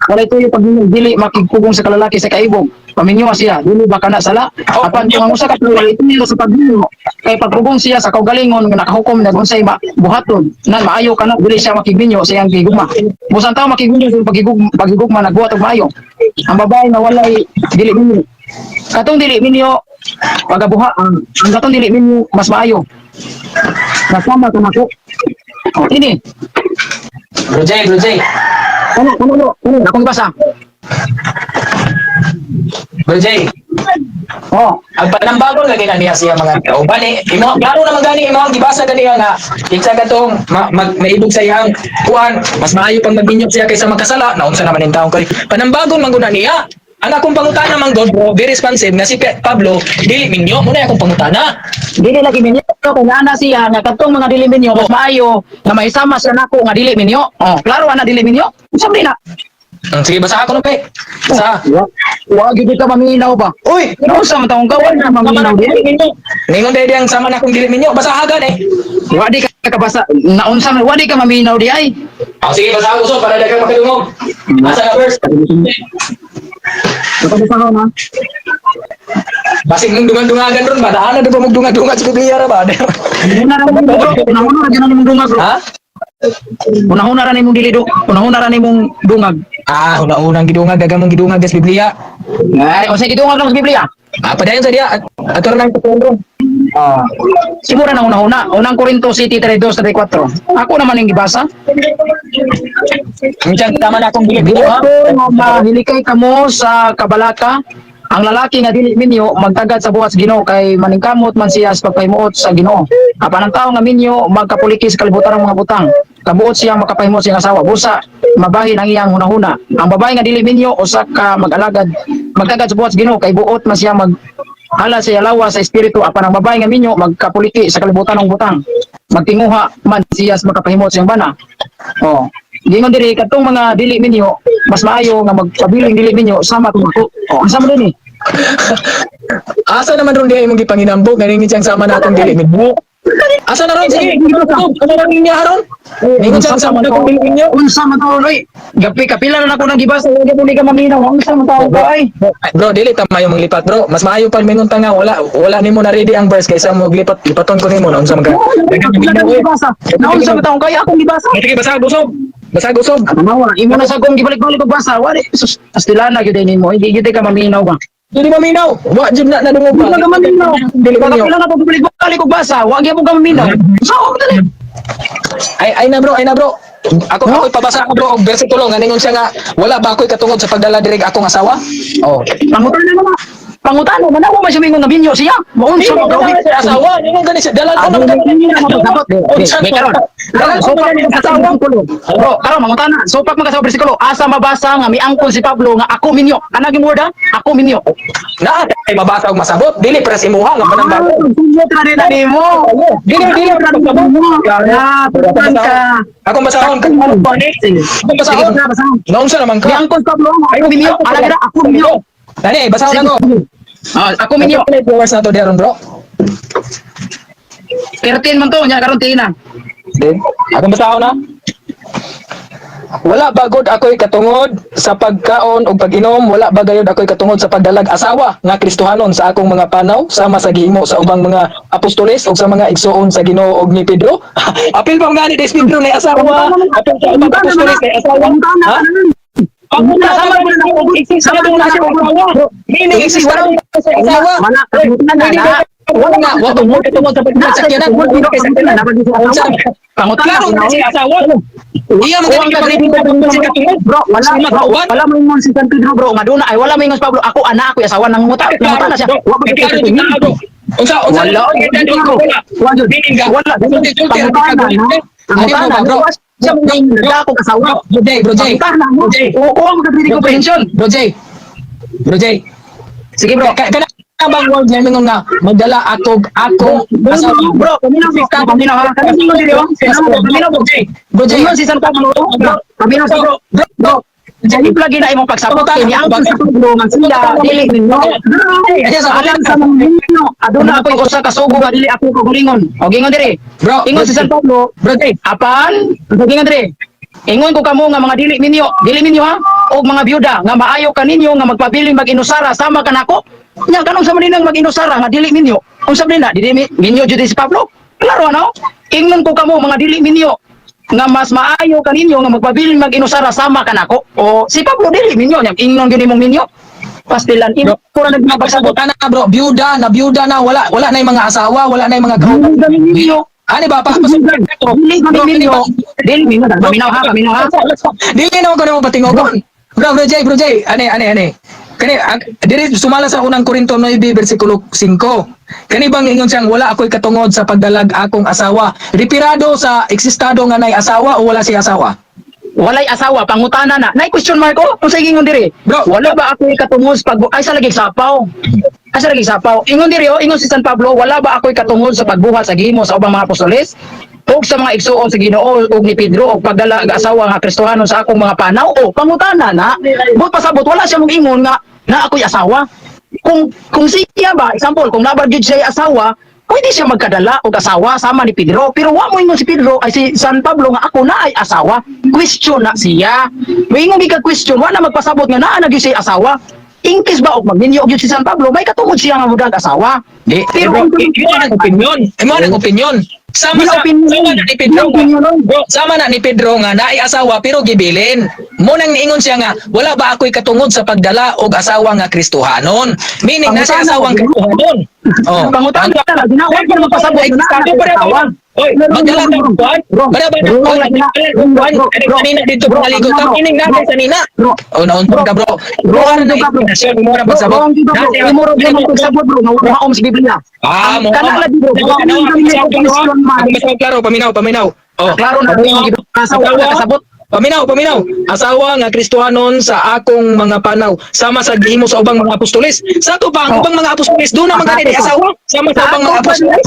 walay tuyo pag ninyo dili makigkugong sa kalalaki sa kaibog. Paminyo siya, dili ba kana sala? Apan kung ang usa ka tawo walay tuyo sa pagninyo, kay pagkugong siya sa kaugalingon nga nakahukom na unsay ma buhaton, nan maayo kana dili siya makigminyo sa iyang gigugma. Busa ang tao makigminyo sa pagigugma, pagigugma nagbuhat og maayo. Ang babae nga walay dili minyo. Katong dili minyo pagabuha ang katong dili minyo mas maayo. Nasama ka nako. O ini. Bro Jay, bro Jay. Ano ano ano ano akong ibasa. Bro Jay. Oh. Ang panambagon lagi na niya siya mga kauban eh. Imo klaro naman gani imo ang gibasa ganiya nga kinsa katong maibog sa iyang kuan, mas maayo pang magminyo siya kaysa magkasala. Naunsa naman in taong kay panambagon man gud na niya. Ang akong pangutana man god, bro, very responsive nga si Pablo dili minyo mo na akong pangutana. Dili lagi minyo kung ana siya nga katong mga dili minyo mas maayo nga maisama siya nako nga dili minyo. Oh, klaro ana dili minyo. Unsa man na? Sige, basa ako no pe. Basa. Wa gyud ka maminaw ba? Uy, Unsa man taong gawan na sama na maminaw akong dili? dili minyo. Ningon dili ang sama na akong dili minyo. Basa hagan eh. Wa di ka kabasa naunsa man wa di ka maminaw di ay. Oh, sige, basa ako so para daghang makadungog. Asa na verse? Nakabasa ka na. Basig mong dungan-dungagan ron ba? Daan na ba mong dungan-dungan sa Biblia ra ba? Una ra mong bro, una ra gyud nimong dungag, bro. Ha? Una-una ra nimong dili do. Una-una ra nimong dungag. Ah, una-unang gidungag, daghang mong gidungag sa Biblia. Ay, unsay gidungag lang sa Biblia? Ah, padayon sa diya. Ato ra nang tuon ron. Ah. Siguro na una-una, unang Korinto City 32 34. Ako naman yung gibasa. Minsan tama na akong dili minyo, ha? Buot nga mahilikay kamo sa kabalaka, ang lalaki nga dili minyo magtagad sa buhat sa Ginoo kay maningkamot man siya sa pagpahimuot sa Ginoo. Apan ang tawo nga minyo magkapuliki sa kalibutan ng mga butang. Kabuot siyang makapahimuot sa iyang asawa. Busa mabahin ang iyang hunahuna. Ang babae nga dili minyo usa ka mag-alagad magtagad sa buhat sa Ginoo kay buot man siya mag hala sa yalawa sa espiritu, apan ang babae nga minyo magkapuliki sa kalibutan ng butang. Magtinguha man siya sa makapahimot sa iyang bana. Oh. Gingon diri katong mga dili minyo mas maayo nga magpabiling dili minyo sama kung ako. Oh, asa mo dinhi? Asa naman ron diya imong gipanginambog nga ningon siyang sama na akong dili minyo. Asa na ron sige? Asa na ron niya ron? Ningon siyang sama na akong dili minyo. Unsa man to oy? Gapi kapila na nako nang gibasa wala gyud ka maminaw. Unsa man to ay? Bro, dili ta maayo maglipat, bro. Mas maayo pa mingon ta nga wala wala nimo na ready ang verse kaysa mo lipat lipaton ko nimo na unsa man ka. Kapila na gibasa. Naunsa man taong kaya akong gibasa. Sige, basa usog. Basa usog. Ano imo na sa akong gibalik-balik og basa. Wala sus astilana gyud nimo. Hindi gyud ka maminaw ba. Dili maminaw. Wa jud na nadungog Hindi ba. ka maminaw. Dili minyo. Kapila na ko balik-balik og basa. Wa gyud ka maminaw. Sa so, dali. Ay ay na bro, ay na bro. Ako No? ako ipabasa ko bro og bersikulo nga ningon siya nga wala ba ako'y katungod sa pagdala diri akong asawa? Oh. Pangutana na. Pangutana man ako man siya mingon nga minyo siya. Maunsa Ningon man gani siya asawa, ningon gani siya dala ko Ano naman gani Dapat Unsa di karon. Dala ko Karon man gani asawa. Bro, karon mangutana. Sopak man ka sa bersikulo, asa mabasa nga miangkon si Pablo nga ako minyo. Ana gyud word ha? Ako minyo. Naa kay mabasa og masabot, dili para sa imuha nga panambagon. Sunod ra din nimo. Dili dili ra nimo. Ya, tutan ka. Akong basahon, akong basahon. Sige, basahon. Naunsa naman ka? Miangkon si Pablo nga ako minyo. Ana gyud ako minyo. Dani, basahon ako. Ah, ako minyo. Ano yung viewers na to diron bro? 13 man to, nya karon tina. Then, akong basahon na. Wala ba god ako'y katungod sa pagkaon ug pag-inom, wala ba gayud ako'y katungod sa pagdalag asawa nga Kristohanon sa akong mga panaw sama sa gihimo sa ubang mga apostoles ug sa mga igsuon sa Ginoo og ni Pedro? Apil pa nga ni Des Pedro na asawa, apil sa ubang apostoles na asawa. Ha? Pangutana Sama na na exist na na siya asawa. Meaning exist na na siya asawa. Wala, pangutana na. Wala nga, wa ba mo katungod sa pagdalag sa sakyanan? Wala kay sakyanan. Pangutana Klaro na siya asawa. Iya mo Kuwang gani ka ka katungod. Bro, wala Sama bro, kauban. wala mo ingon si San Pedro, bro, nga duna ay wala mo ingon si Pablo, ako ana ako asawa nang muta, nanguta na siya. Wa ba Klaro jud na bro. Unsa unsa Wala, wala. wala. Meaning ga Wala. Wala. Pangutana na. Bro. Wa siya mo ingon ako asawa. Bro Jay, bro Jay. Pangutana mo. Bro Jay. Oo, ang reading comprehension. Bro Jay. Bro Jay. Sige, bro. Kana bang word nga mingon nga magdala ako akong asawa. Bro, paminaw bro. Paminaw ha. Kami ingon diri oh. Paminaw bro. Bro Jay. Ingon si San Pablo. Bro, paminaw sa bro. Bro, Bro, Dili lagi na imong pagsabot kay ni ang sa Pablo nga sila dili ninyo. Alam sa mga ninyo, aduna ako'y usa ka sugo nga dili ako kagalingon. O gingon diri. Bro, Ingon si San Pablo, Bro Jay. apan gingon diri. Ingon ko kamo nga mga dili minyo ha, og mga byuda nga maayo kaninyo nga magpabiling mag-inusara sama kanako. Nya kanong sa maninang mag-inusara nga dili minyo. Unsa man na dili minyo jud si Pablo? Klaro ano? Ingon ko kamo mga dili minyo nga mas maayo kaninyo nga magpabiling mag-inusara sama kanako. O si Pablo dili minyo nya ingnon gyud nimong minyo. Pastilan imo ko ra nagmapagsabot. Pagsabot na bro, byuda na, wala wala na yung mga asawa, wala na yung mga kauban. Byuda minyo. Ani ba pa? Dili kami minyo. Dili minyo. Paminaw ha, paminaw ha. Dili naman ko naman patingogon. Bro, Bro Jay, Bro Jay, ani ani ani. Kani diri sumala sa Unang Korinto 9 bersikulo 5. Kani bang ingon siyang wala ako'y katungod sa pagdalag akong asawa? Referado sa eksistado nga nay asawa o wala siya asawa? Walay asawa, pangutana na. Nay question mark oh, kung sa ingon diri. Bro. Wala ba ako'y katungod sa pag ay sa lagi sapaw? Ay sa lagi sapaw. Ingon diri oh, ingon si San Pablo, wala ba ako'y katungod sa pagbuhat sa gihimo sa ubang mga apostoles? Ug sa mga igsuon sa Ginoo ug ni Pedro og pagdala og asawa nga Kristohanon sa akong mga panaw? O pangutana na. But pasabot wala siya mong ingon nga na ako'y asawa. Kung siya ba, example, kung nabar gyud siya asawa, pwede siya magkadala og asawa sama ni Pedro. Pero wa mo ingon si Pedro ay si San Pablo nga ako na ay asawa. Question na siya. Moingon gyud ka question, wa na magpasabot nga naa na gyud siya asawa. In case ba og magminyo gyud si San Pablo, may katungod siya nga mudag asawa. Di, Pero bro, kung- imo ang opinion. Imo ang opinion. Sama Di sa opinion. sama na ni Pedro. Di opinion nun. Bro, sama na ni Pedro nga naay asawa pero gibilin. Mo nang niingon siya nga wala ba ako'y katungod sa pagdala og asawa nga Kristohanon? Meaning na siya Pangutana, asawang bro. Kristohanon. Oh. Pangutana na, ginawa ko naman pasabot Ay, na naa sabi na pa rin, asawa. Oy, magdala ka ng kuwan? Wrong. Bara ba Wrong kuwan? lagi na. Kuwan, Bro, kani bro, kanina dito bro, pangaligo ka, bro, meaning natin bro, sanina. bro. Oh, nauntog ka, bro. Bro, Bro, ano na bro, bro. explanation mo na Bro, pagsabot. wrong dito, bro. Imo ra gyud ang pagsabot, bro, nga wala sa Biblia. Ah, mo. Kana lagi, bro. Wala kami question man. Paminaw, klaro, paminaw, paminaw. Oh. Klaro na Paminaw. rin yung asawa Asawa, na kasabot. Paminaw, paminaw. Asawa nga Kristohanon sa akong mga panaw, sama sa gihimo sa ubang mga apostoles. Sa ato pa ang Oh. ubang mga apostoles doon naman Sa gani ato pa. asawa sama sa ubang mga ato pa apostoles.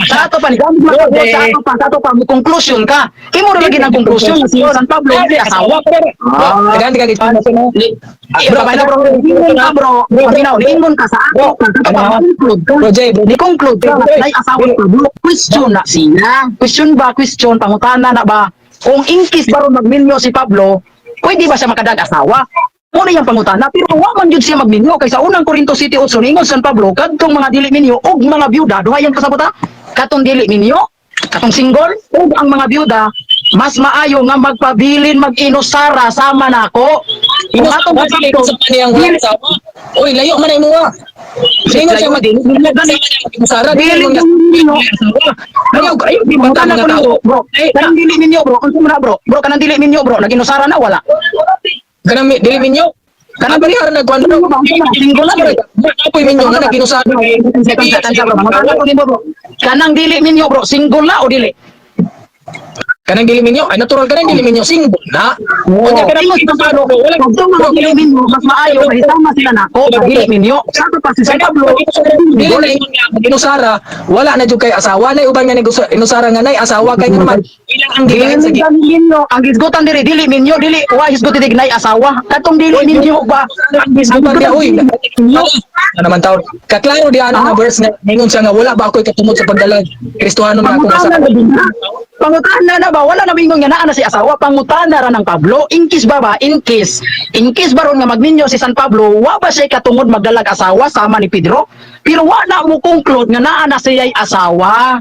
Sa ato pa ni gamit Bro, makabot eh. sa ato pa mo conclusion ka. Imo ra lagi ng conclusion si San Pablo Ay, hindi asawa. Ah, Dagan ka gid. Bro, bro, ingon ka, bro. Paminaw, ingon ka sa ato pa, sa ato pa Ano? conclude ka. Bro, Jay, bro. Ni conclude ka Bro, Jay. nay asawa Bro. ka, bro. Question na siya. Question ba? Question pangutana na ba? Kung in case baron magminyo si Pablo, pwede ba siya makadag asawa? Muna yung pangutana, pero wa man jud siya magminyo kay sa Unang Korinto City 8 ningon San Pablo kadtong mga dili minyo og mga byuda, duha yung kasabot ha? Katong dili minyo, katong single ug ang mga byuda, mas maayo nga magpabilin mag-inusara sama nako. Kung atong Dili pasabton, sa kaniyang wala asawa. Oy, layo man ay mo. Ingon siya Layo, mag dili, dili, sama niya mag-inusara, dili dili nga minyo. Ayaw, ayaw, di ba Pangutana mga ko tao? nimo, bro. Eh, Kanang dili minyo, bro. Unsa man na, bro? Bro, kanang dili minyo, bro. Nag-inusara na wala. Kanang dili minyo. Kanang barihan nagkuan bro. Minyo ba? Unsa man? Single lang, bro. Apoy minyo nga naginusara. Kansa, kansa, bro. Pangutana ko nimo, bro. Kanang dili minyo, bro. Single na o dili? Kanang dili minyo, ay natural kanang dili minyo single na. Unya kanang Ingon si San Pablo, wala kadtong mga dili minyo, mas maayo kay sama sila nako, sa dili minyo. Sa ato pa si San Pablo, Dili na ingon nga ginusara, wala na jud kay asawa nay uban nga inusara nga nay asawa kay nga naman ilang ang dili gilain sa gi- minyo, ang hisgutan diri dili minyo, dili wa hisguti dig nay asawa. Katong dili minyo ba? Ang hisgutan diya, oy. Ano naman taon. Kaklaro di ana nga verse nga ingon siya nga wala ba ako'y katumod sa pagdala Kristohanon nga akong Pangutana asawa. na din na. Pangutana na ba? Wala na bingon nga naa na si asawa. Pangutana ra ng Pablo. In case ba ba? In case. In case ba ron nga magminyo si San Pablo, wa ba siya katungod magdalag asawa sama ni Pedro? Pero wa na mo conclude nga naa na siya'y asawa.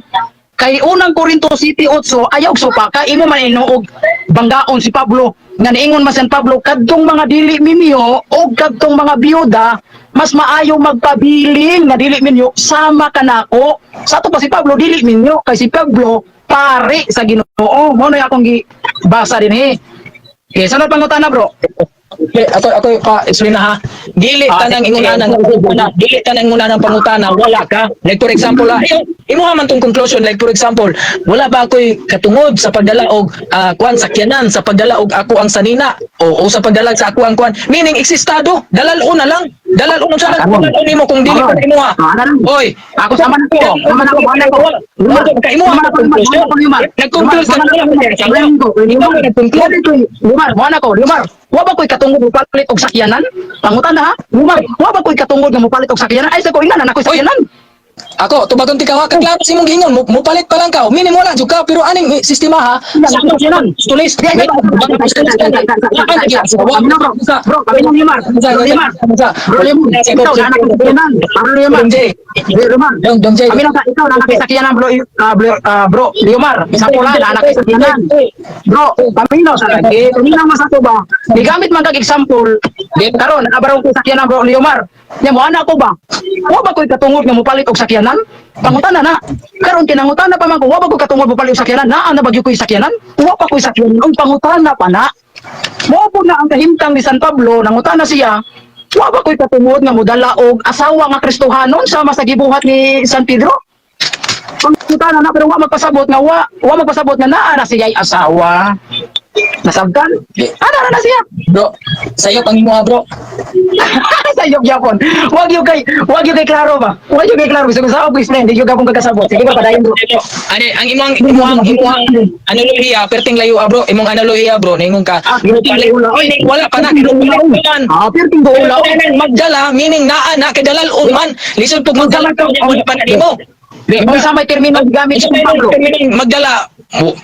Kay Unang Korinto City 8, ayaw og supaka, imo man inuog banggaon si Pablo nga niingon man San Pablo kadtong mga dili minyo og kadtong mga biyuda mas maayo magpabilin nga dili minyo sama kanako. Sa ato pa si Pablo dili minyo kay si Pablo pare sa Ginoo. Mo na akong gibasa dinhi. Okay, sunod pangutana, bro. Okay, ako ako pa explain na ha. Dili Ah, tanang sige, ingunanan sige. pangutana, dili tanang ingunanan pangutana, wala ka. Like for example, ha, imo man tong conclusion, like for example, wala ba ako'y katungod sa pagdala og kuan sakyanan, sa pagdala og ako ang sanina o sa pagdala sa ako ang kuan. Meaning existado, dalal-on na lang. Dalal-on sa lang, dalal-on nimo kung dili pa imo ha. Ah, ano lang. Oy, Ako sama na ko. Sama na ko, sama na ko. Lumar, imo Sama na ko, ang conclusion. sama na ko, Lumar. Nag-conclude ka Sama na na wala ko, ka asawa. Lumar. Ikaw ang nag-conclude. Lumar, mo na ko, Lumar. Wa ba ko'y katungod mo palit og sakyanan? Pangutan na ha? Lumar, wa ba ko'y katungod nga mopalit og sakyanan? Ay sa ko ingnan na ako'y sakyanan. Ako, tubagon ti ka ha, kaklaro sa imong giingon, mupalit pa lang ka, minimo wala jud ka, pero aning sistema ha, Wala sa na sakyanan. apostoles, Di, di, may ubang apostoles ka, wala ka naging asawa. Bro, bro, kami ng Lumar. Bro, Lumar. Bro, Lumar. Ikaw na anak sakyanan. Bro, Lumar. Dong Jay. Bro, Lumar. Dong Dong Jay. Kami lang sa ikaw na anak sakyanan, bro, bro, bro, Lumar. Sa pula na anak sakyanan. Bro, paminaw sa lagi. Paminaw mas ato ba? Gigamit man kag example, di karon abarong ko sakyanan, bro Leomar. Nya mo ana ko ba? Wa ba ko'y katungod nga mopalit og sakyanan? Pangutana na. Karon kinangutana pa man ko, wa ba ko'y katungod mopalit og sakyanan? Naa na ba gyud ko'y sakyanan? Wa pa ko'y sakyanan. Ang pangutana pa na. Mao po na ang kahimtang ni San Pablo, nangutana siya, Wa ba ko'y katungod nga modala og asawa nga Kristohanon sama sa gibuhat ni San Pedro? Pangutana na, pero wa magpasabot nga wa magpasabot nga naa na siya'y asawa. Nasabtan? Ana na na siya. Bro, sayop ang imo, bro. Sayop gyapon. Wag gyud kay klaro ba? Wag gyud kay klaro bisag sa ako explain, di gyud akong kagasabot. Sige ba, padayon, bro. Ani ang imong analohiya perting layo, bro. Imong analohiya, bro, ningon ka. Ah, perting layo lang. Oy, wala pa na kinupalit man. Ah, perting doula. Pero magdala meaning naa na kay dalal man. Lisod pug magdala wala pa na nimo. Unsa may termino gigamit Unsa si may Pablo? termino magdala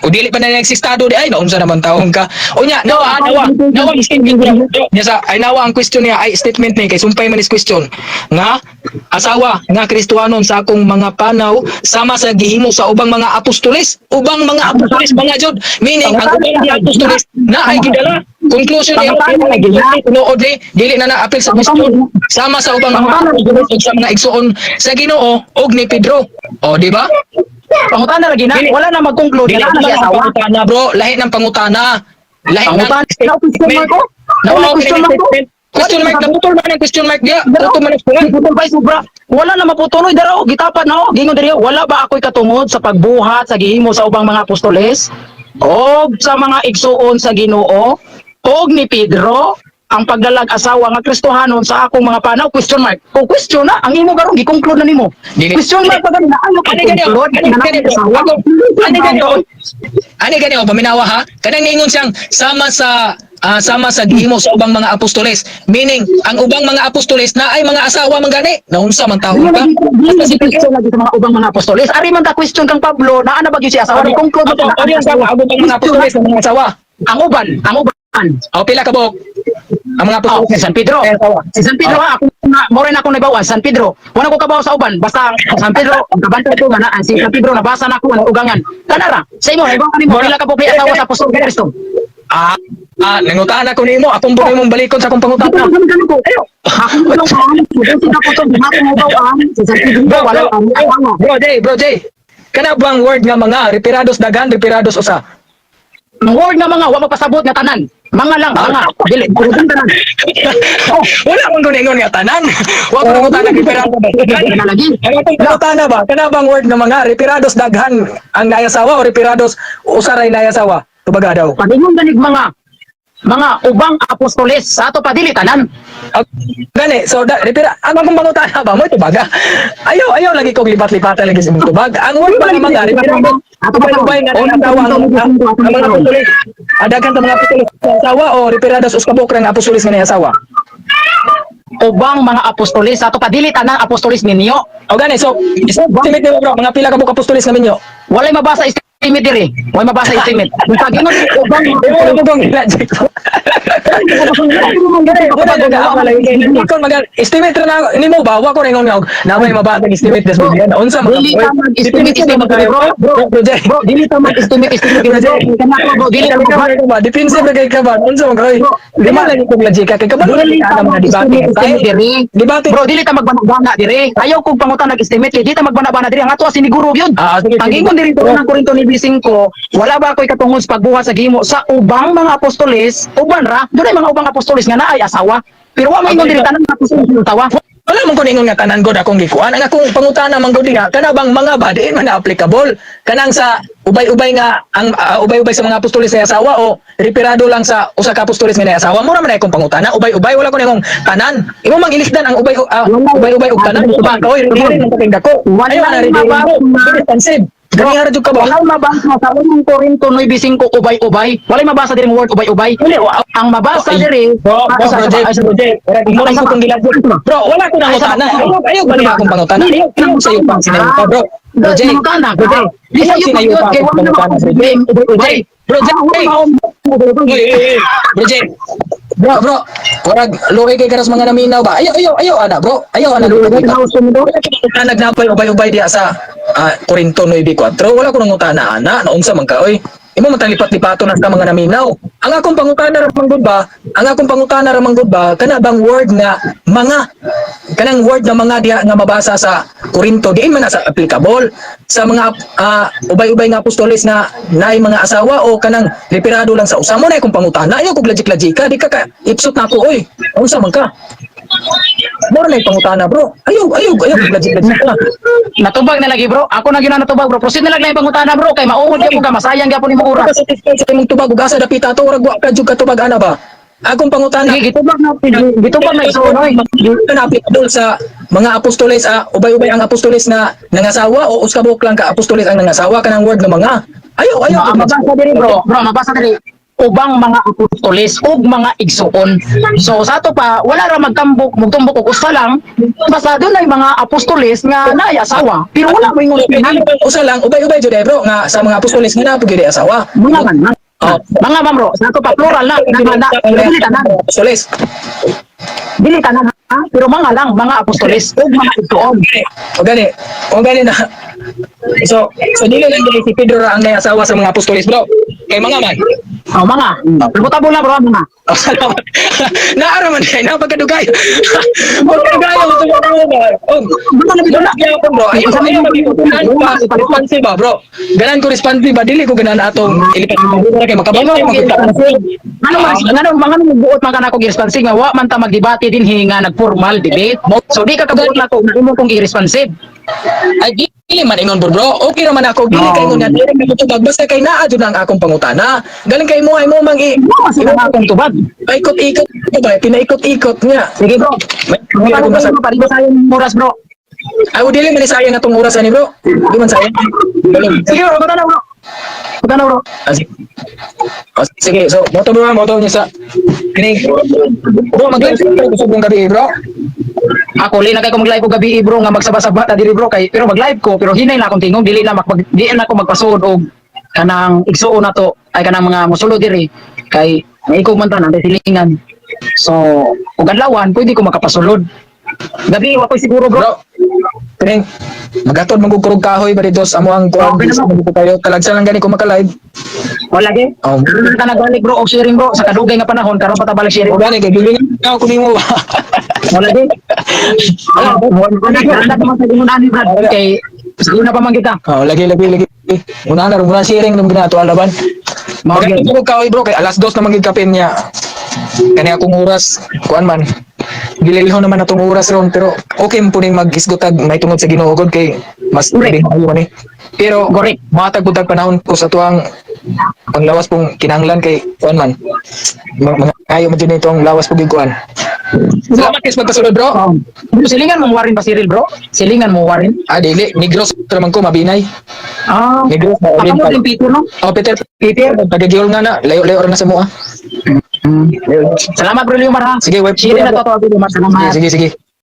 o dili pa na nagsistado di ay naunsa naman taong ka. Unya nawa ang statement niya. Niya sa ay nawa ang question niya ay statement ni kay sumpay man is question nga asawa nga Kristohanon sa akong mga panaw sama sa gihimo sa ubang mga apostoles, ubang mga apostoles mga jud, meaning ang ubang mga apostoles na ay gidala. Conclusion niya, tinuod ni dili na na apil sa question, sama sa ubang mga apostoles ug sa mga igsuon sa Ginoo og ni Pedro. O, di ba? Pangutana lagi na, wala na mag-conclude Dili na na na siya ang asawa. pangutana, bro. Lahi ng pangutana. Lahi ng Pangutana, question mark ko? Nawa Question mark ko? Question mark, naputol man ang question mark diya. Putol man ang question. Putol ba sobra? Wala na maputuloy daraw, gitapat na oh. Gingon diri, wala ba ako'y katungod sa pagbuhat sa gihimo sa ubang mga apostoles og sa mga igsuon sa Ginoo og ni Pedro ang pagdalag asawa nga Kristohanon sa akong mga panaw, question mark. O question na ang imo karon gi-conclude na nimo. Dili- Question mark pa gani na ano Ani gani, conclude ani na gani, na asawa. ako, ani gani, ani gani, oh, paminawa ha. Kanang niingon siyang sama sa gihimo sa ubang mga apostoles. Meaning, ang ubang mga apostoles na ay mga asawa man gani. Naunsa man taon ka? Dili lagi question lagi sa mga ubang mga apostoles. Ari man ta question kang Pablo, naa na ba gyud siya asawa? Conclude Ato, na ano yung asawa? Ang ubang mga apostoles na mga asawa. Ang uban, ang uban. O, pila ka buok? Ang mga Oh, apostoles. si San Pedro. Ay, asawa. Si San Pedro ha, ako na mo rin akong nabawan San Pedro. Wala ko kabaw sa uban, basta San Pedro, ang kabantay ko nga na si San Pedro nabasa na ako ang ugangan. Kanara, sa imo naibaw kanimo pila ka buok asawa sa apostol kay Kristo. Ah, nangutaan ako nimo, akong buhay mong balikon sa akong Dito pangutana. lang kami ko. Ayo. Ako lang ang si apostol ako mo ang si San Pedro Bro, wala bro, ang ang bro, Jay, bro, Jay. Kana bang word nga mga repirados daghan, repirados usa? Ang word nga mga wa magpasabot nga tanan. Mga lang, mga. Dili, puro tanan. Oh, wala man gud ingon nga tanan. Wa ko nangutana repirado daghan. Tanan lagi. Ang atong pangutana ba, kana bang word nga mga repirados daghan ang naayasawa o repirados usa ray naayasawa? Tubaga daw. Pagingon ganig mga ubang apostoles sa ato pa dili tanan. Ah, gani, so da, repira ang akong pangutana ba mo tubaga. Ayaw, ayaw lagi kog lipat-lipatan lagi sa imong tubag. Ang word ba nga mga repirados Ato pa ubay nga naayasawa ang mga apostoles? Daghan ta mga apostoles nga asawa o repirados us kabuk ra nga apostoles nga naayasawa? Ubang mga apostoles sa ato pa dili tanan apostoles ninyo. O gani, so estimate nimo, bro, mga pila ka buok apostoles nga minyo? Walay mabasa estimate diri. Walay mabasa estimate. Kung pagingon ubang mga Wala mo kong logic. Wala na ka lagi. Ikaw mag estimate ra na nimo ba? Wa ko ringon nga na may mabasa ang estimate des mo. Unsa man? Dili ka mag-estimate estimate bro. Bro, bro, Jay. Bro, dili ta mag-estimate estimate bro. Kana ko, bro, dili ta mag Ba, defensive ra kay ka ba? Unsa man koy? Di ba lagi kong logic ka kay kabalo Dili ka ta na mga debate. mag-estimate estimate diri. Debate. Bro, dili ta magbana-bana diri. Ayaw kog pangutan nag-estimate kay di ta magbana-bana diri. Ang ato siniguro gyud. Ah, sige, Ang sige. ingon diri sa unang Korinto 9:5, wala ba ako'y katungod sa pagbuhat sa gihimo sa ubang mga apostoles, uban ra, dunay mga ubang apostoles nga naay asawa. Pero wa maingon diri tanan mga apostoles nga tawa. Wala man ko ningon nga tanan god akong gikuan. Ang akong pangutana man gud nga kana bang mga ba diin man na applicable kanang sa ubay-ubay nga ang ubay-ubay sa mga apostoles nga asawa o reperado lang sa usa ka apostoles nga asawa mo ra man akong pangutana, ubay-ubay, wala ko ningong tanan. Imo mang ilisdan ang ubay ubay-ubay og tanan ba ka oy dili man ka dako. Wala Ayaw na rin defensive. Gani ra jud ka ba? Walay mabasa sa unang Korinto 9:5 ubay-ubay. Walay mabasa diri word ubay-ubay. Ang mabasa Ay, diri Bro, bro, bro, Jay, bro, Jay. Mo rin ko kong gilagod. Bro, wala ko nangutana. Ayaw, ayaw bali akong pangutana. Ayaw, ayaw sa iyo pang sinayo bro. Bro, Jay. Nangutana Bro, Jay. Di sa Ayaw iyo sinayo yun pa kay akong wala pangutana, naman bro, Jay. ubay-ubay. Bro, Jay. Ubay-ubay. Uy, uy, uy. Bro, Jay. Bro, bro. Warag, luwi kay karas mga naminaw ba? Ayaw, ayaw, ayaw, ana, bro. Ayaw, ana. Wala ko nangutana nagbay ubay-ubay diya sa Korinto 9:4. Wala ko nangutana ana, naunsa man ka oy. Imo man tang lipat-lipato na sa mga naminaw. Ang akong pangutana ra man gud ba? Ang akong pangutana ra man gud ba kana bang word nga mga kanang word nga mga diha nga mabasa sa Korinto diin man na sa applicable sa mga ubay-ubay nga apostoles na naay mga asawa o kanang reperado lang sa usa mo na akong pangutana. Ayaw kog logic-logika, di ka ka ipsot na ako oy. Unsa man ka? Mura na pangutana, bro. Ayaw, ayaw, ayaw, legit, legit. Natubag na lagi, bro. Ako na gyud na natubag, bro. Proceed na lang lang pangutana, bro, kay mauhod gyapon ka, masayang gyapon imong oras. Satisfied sa imong tubag ug asa dapita ato, ug wa ka jud katubag ana ba? Akong pangutana. Sige, gitubag na isuonoy. Na applicable sa mga apostoles, ubay-ubay ang apostoles na nangasawa o usa ka buok lang ka apostoles ang nangasawa, kanang word nga mga? Ayaw, ayaw. No, ang mabasa diri, bro, bro, mabasa diri ubang mga apostoles ug mga igsuon. So sa ato pa wala ra magtambok, mugtumbok og usa lang, basta dunay mga apostoles nga naay asawa. Pero wala mo ingon Okay, usa lang, ubay-ubay jud eh, bro, nga sa mga apostoles nga naa pud gyud asawa. Mga man, mga, Oh. mga ma'am, bro, sa ato pa plural na, na, na, pero dili tanan, Apostoles. Dili tanan ha, pero mga lang, mga apostoles ug mga igsuon. O gani, o gani na. So dili lang dili si Pedro ra ang may asawa sa mga apostoles, bro. Kay mga man. Oh, mga. Reputable na, bro, mga. Oh, salamat. Naara man kay na pagkadugay. Pagkadugay mo sa mga ba. Oh, Mga na bitaw na. gyapon, bro. Ayaw, ayaw, ganan pa responsive ba, bro? Ganan ko responsive ba, dili ko ganan atong ilipat mo kay makabantay magkita. Ano man, ngano mga nung buot man kana ko responsive nga wa man ta magdebate dinhi nga nagformal debate. So di ka kabuot nako na imo kong i-responsive. Ay, dili man ingon, bro, bro. Okay ra man ako. Dili No. kay ingon nga dili ka tubag basta kay naa jud ang akong pangutana. Galing kay mo ay mo mang i Mo mas na akong tubag. Paikot-ikot ba? Pinaikot-ikot niya. Sige, bro. May Mga ako basa basa. pa ba sayang oras, bro. Ay, dili man ni sayang atong oras ani, bro. Di man sayang. Balog. Sige, bro, bata na, bro. Bata na, bro. Ah, sige. Ah, sige, so moto, bro, moto niya sa kining. Bro, mag-live ko sa buong gabi, bro. Ako li na kay ko mag-live ko gabi, bro, nga magsaba-saba ta diri, bro, kay pero mag-live ko pero hinay na akong tingog, dili na makpag di na ako magpasuod og kanang igsuon nato ay kanang mga mosulod diri kay maikog man tanan silingan. So, ug adlawan pwede ko makapasulod. Gabi wa koy siguro, bro. Bro, kining magatod magugkurog kahoy ba dito sa amo ang kuan Okay bisa naman. mo kayo talagsa lang gani ko maka-live. Wala ge. Karon ka nagbalik, bro, og sharing, bro, sa kadugay nga panahon karon pa ta balik sharing. O gani kay gilingan ako nimo ba. Wala ge. Ah, wala wala naman sa ingon ani, Brad, kay sa una pa man kita. Oh, lagi lagi lagi. Una na muna sharing nung ginato alaban. Mao gyud. Magatod kahoy, bro, kay alas 2 na magig kapin niya. Kani akong oras kuan man. Gililhon naman atong oras ron pero okay mo puning mag-isgotag may tungod sa Ginoo gud kay mas Correct. maayo man eh. Pero Correct. matag pud tag panahon ko sa tuang ang lawas pong kinahanglan kay kuan man. Mga ayo mo dyan itong lawas pug kuan. Salamat kay sa pagkasulod, bro. Bro, silingan mo warin ba Cyril, bro? Silingan mo warin? Ah, dili Negros naman ko mabinay. Ah, Negros na Ako mo Oriental. din Peter, no? Oh, Peter, Peter. Tagagihol nga na, layo-layo ra na sa mua. Salamat, bro Leomar, ha. Sige, web. Sharing na to, bro Leomar. Salamat. Sige, sige, sige.